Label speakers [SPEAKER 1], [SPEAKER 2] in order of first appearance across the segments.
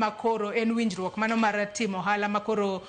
[SPEAKER 1] Makoro en winjruok mano mar timo ohala makoro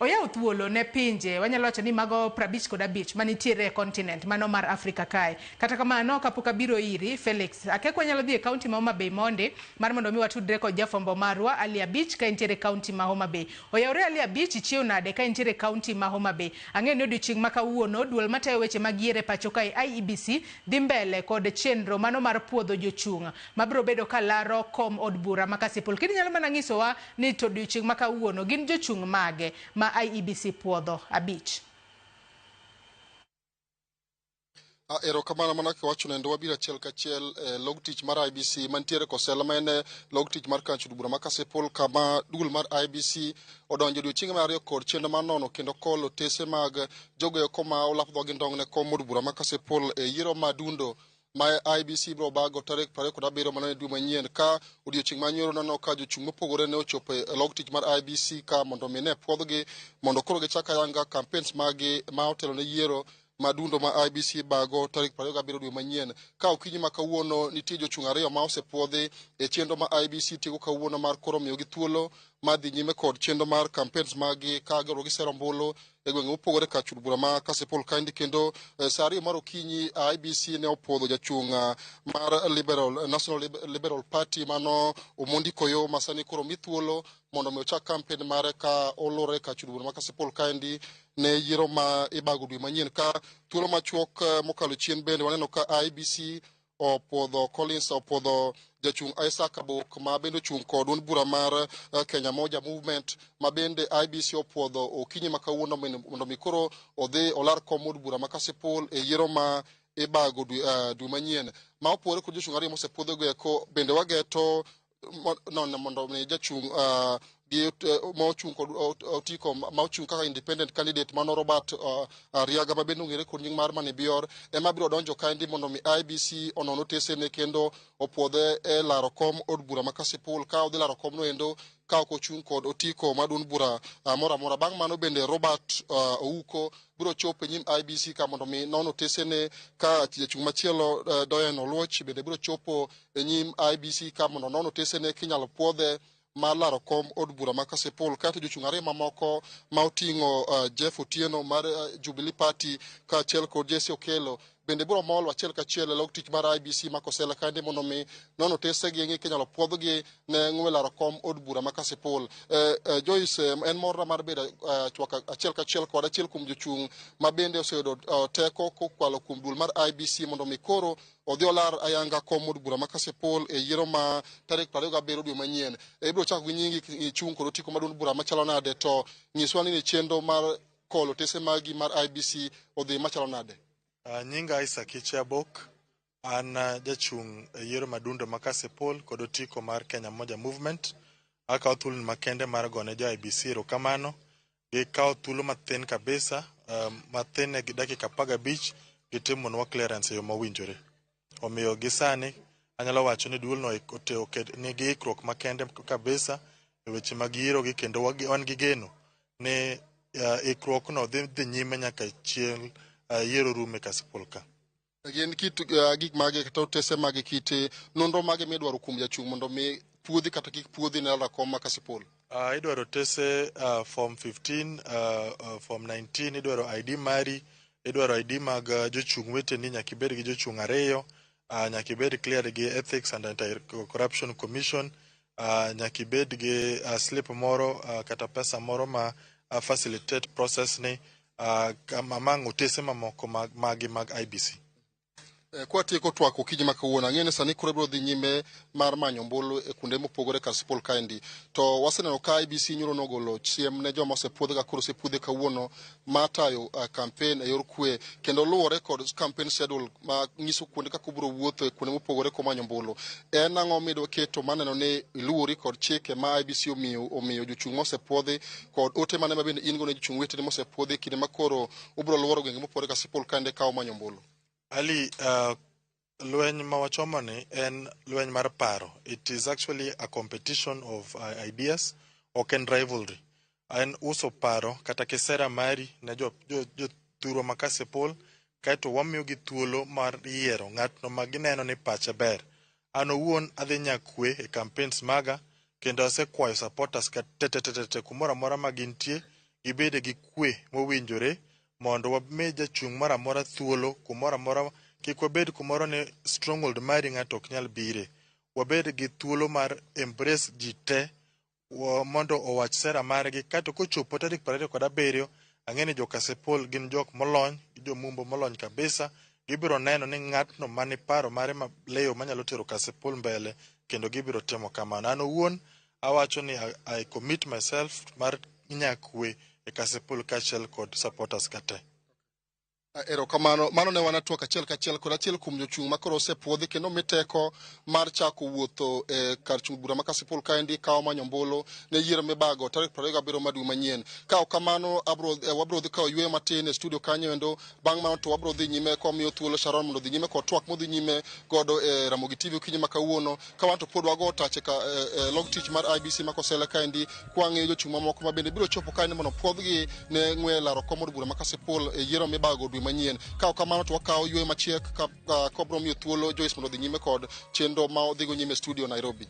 [SPEAKER 1] oyawo thuolo ne pinje wanyalo wacho ni mago 55 manitiere e continent mano mar Afrika kae. Kata kamano kapok abiro iri Felix, akia ka wanyalo dhi e kaunti ma Homa Bay mondi mar mondo mi watudre kod jafwambo marwa Ali Abich ka entiere e kaunti ma Homa Bay. Oyawore Ali Abich, ichiew nade ka intiere e kaunti ma Homa Bay? Ang'eyo ni odiochieng' ma kawuono duol matayo weche mag yiero e pacho kae IEBC dhi mbele kod chenro mano mar puodho jochung' mabiro bedo ka laro kom od bura ma Kasipul. Kendo inyalo mana nyisowa ni to odiochieng' ma kawuono gin jochung' mage ma IEBC puodho abich?
[SPEAKER 2] Erokamano mana kiwacho nendo wabiro achiel kachiel e log tich mar IBC mantiere Kosela ma en e log tich mar kancho bura ma Kasipul kama duol mar IBC odonjo odiochienge mar ariyo kod chenro mar nono kendo kolo otese mag jogo eko ma olap dhogi ndong' ne kom od bura ma Kasipul e yiero ma dundo ma IBC biro bago tarik 27 mana e dwe manyien ka odiochieng' ma nyoro neno ka jochung' mopogore ne ochopo e log tich mar IBC ka mondo mi ne puodhgi mondo koro gichak ayanga campaigns maggi ma otelo ne yiero madundo ma IBC bago tarik 27 dwe manyien. Ka okinyi ma kawuono nitie jochung' ariyo ma osepuodhi e chenro ma IBC tieko kawuono mar koro miyogi thuolo mar dhi nyime kod chenro mar campaigns maggi ka goro gisero ombulu e gwenge mopogore kar chud bura ma Kasipul kaendi kendo saa ariyo mar okinyi IBC ne opuodho jachung' mar Liberal, National Liberal Party mano Omondi Koyo ma sani koro mi thuolo mondo mi ochak campaign mare ka olure kar chud bura ma Kasipul kaendi ne yiero ma ibago dwe manyien. Ka thuolo machuok mokalo chien bende waneno ka IBC opuodho Collins opuodho jachung' Isaac Abok ma bende ochung' kod duond bura mar Kenya Moja Movement ma bende IBC opuodho okinyi ma kawuono mondo mi koro odhi olar kom od bura ma Kasipul e yiero ma ibago dwe manyien. Ma opogore kod jochung' ariyo mosepuodhogo eko bende wageto nono mondo mi jachung' gi ma ochung' kod otiko ma ochung' kaka independent candidate mano Robert Ariaga ma bende ong'ere kod nying mar Mani Bior ema biro donjo kaendi mondo mi IBC onon otesene kendo opuodhe e laro kom od bura ma Kasipul ka odhi laro komno endo ka ok ochung' kod otiko mar duond bura moro amora. Bang' mano bende Robert Ouko biro chopo e nyim IBC ka mondo mi non otesene ka jachung' machielo Doyen Oluoch bende biro chopo e nyim IBC ka mondo onon otesene kinyalo puodhe mar laro kom od bura ma Kasipul. Kaeto jochung' ariyo mamoko ma oting'o Jeff Otieno mar Jubilee Party kaachiel kod Jesse Okello bende biro molo achiel kachiel e log tich mar IBC ma Kosela kaendi mondo mi nono otesegi ng'i kinyalo puodhgi ne ng'we laro kom od bura ma Kasipul. Joyce, en morna mar bedo chwak achiel kachiel kod achiel kuom jochung' ma bende oseyudo teko kokalo kuom duol mar IBC mondo mi koro odhi olar ayanga kom od bura ma Kasipul e yiero ma tarik 27 dwe manyien. Ibiro chako gi nyingi ichung' kod otiko mar duond bura machalo nade to nyiswa ni chenro mar kolo otese magi mar IBC odhi machalo nade?
[SPEAKER 3] Nyinga Isaac Ichiabok, an jachung' e yiero madundo ma Kasipul kod otiko mar Kenya Moja Movement. Akawo thuoloni makende mar gone jo IBC erokamano. Gikawo thuolo mathin kabisa, mathin e dakika 15 gitimonwa clearance e yo mowinjore. Omiyo gi sani anyalo wacho ni duolno nigi ikruok makende kabisa e weche mag yiero gi kendo wan gi geno ni ikruokno dhi nyime nyaka chieng' yiero rumo e Kasipul ka.
[SPEAKER 2] Gin kit gik mage kata otese mage kit nonro mage midwaro kuom jachung' mondo mi puodhi kata kik puodhi ne laro kom ma Kasipul?
[SPEAKER 3] Idwaro otese form 15, form 19, idwaro ID mari, idwaro ID mag jochung' weteni, nyaka ibed gi jochung' ariyo, nyaka ibed cleared gi Ethics and Anti-Corruption Commission, nyaka ibed gi slip moro kata pesa moro ma facilitate process ni among otese mamoko magi mag IBC.
[SPEAKER 2] Kwatieko twak okinyi ma kawuono, ang'eyo ni sani koro ibiro dhi nyime mar manyo ombulu e kuonde mopogore Kasipul kaendi. To waseneno ka IBC nyoro nogolo siem ne joma osepuodh ka koro osepuodhe kawuono mar tayo campaign e yor kwe kendo luwore kod campaign schedule ma nyiso kuonde kaka ubiro wuotho e kuonde mopogore komanyo ombulu. En ang'o midwa keto maneno ni iluwori kod chike ma IBC omiyo jochung' mosepuodhi kod ote mane ma bende in go ne jochung' weteni mosepuodhi kinde ma koro ubiro luoro gwenge mopogore Kasipul kaendi ka umanyo ombulu?
[SPEAKER 3] Ali, lweny ma wachomo ni en lweny mar paro. It is actually a competition of ideas, ok en rivalry. En uso paro kata kisera mari ne jothurwa ma Kasipul, kaeto wamiyogi thuolo mar yiero ng'atno ma gineno ni pache ber. An owuon adhi nyakwe e campaigns maga. Kendo asekwayo supporters ka te te te te te kumoro amora ma gintie gibede gi kwe mowinjore mondo wami jachung' moro amora thuolo kumoro amora kik wabed kumoro ni stronghold mari ng'ato ok nyal bire. Wabed gi thuolo mar embrace ji te mondo owach sera margi kato kochopo tarik 27 ang'e ni jo-Kasipul gin jok molony gi jomumbo molony kabisa gibiro neno ni ng'atno mani paro mare maleyo manyalo tero Kasipul mbele kendo gibiro timo kamano. An owuon awacho ni I commit myself mar nyakwe e Kasipul kaachiel kod supporters ka te.
[SPEAKER 2] Erokamano. Mano ne wan twak achiel kachiel kod achiel kuom jochung' makoro osepuodhi kendo mi teko mar chako wuotho e kar chung' bura ma Kasipul kaendi ka omanyo ombulu ne yiero mibago tarik 27 mar dwe manyien. Ka ok kamano wabro dhi kawo yueyo matin e studio kanyo endo bang' mano to wabro dhi nyime kwamiyo thuolo Sharon mondo odhi nyime kod twak modhi nyime godo e Ramogi TV okinyi ma kawuono ka wan to pod wago tache ka log tich mar IEBC ma Kosele kaendi kwang'iyo jochung' mamoko ma bende biro chopo kaendi mondo puodhgi ne ng'we laro kom od bura ma Kasipul e yiero mibago dwe manyien. Ka ok kamano to wakawo yueyo machiek ka kobro miyo thuolo Joyce mondo odhi nyime kod chenro ma odhigo nyime e studio Nairobi.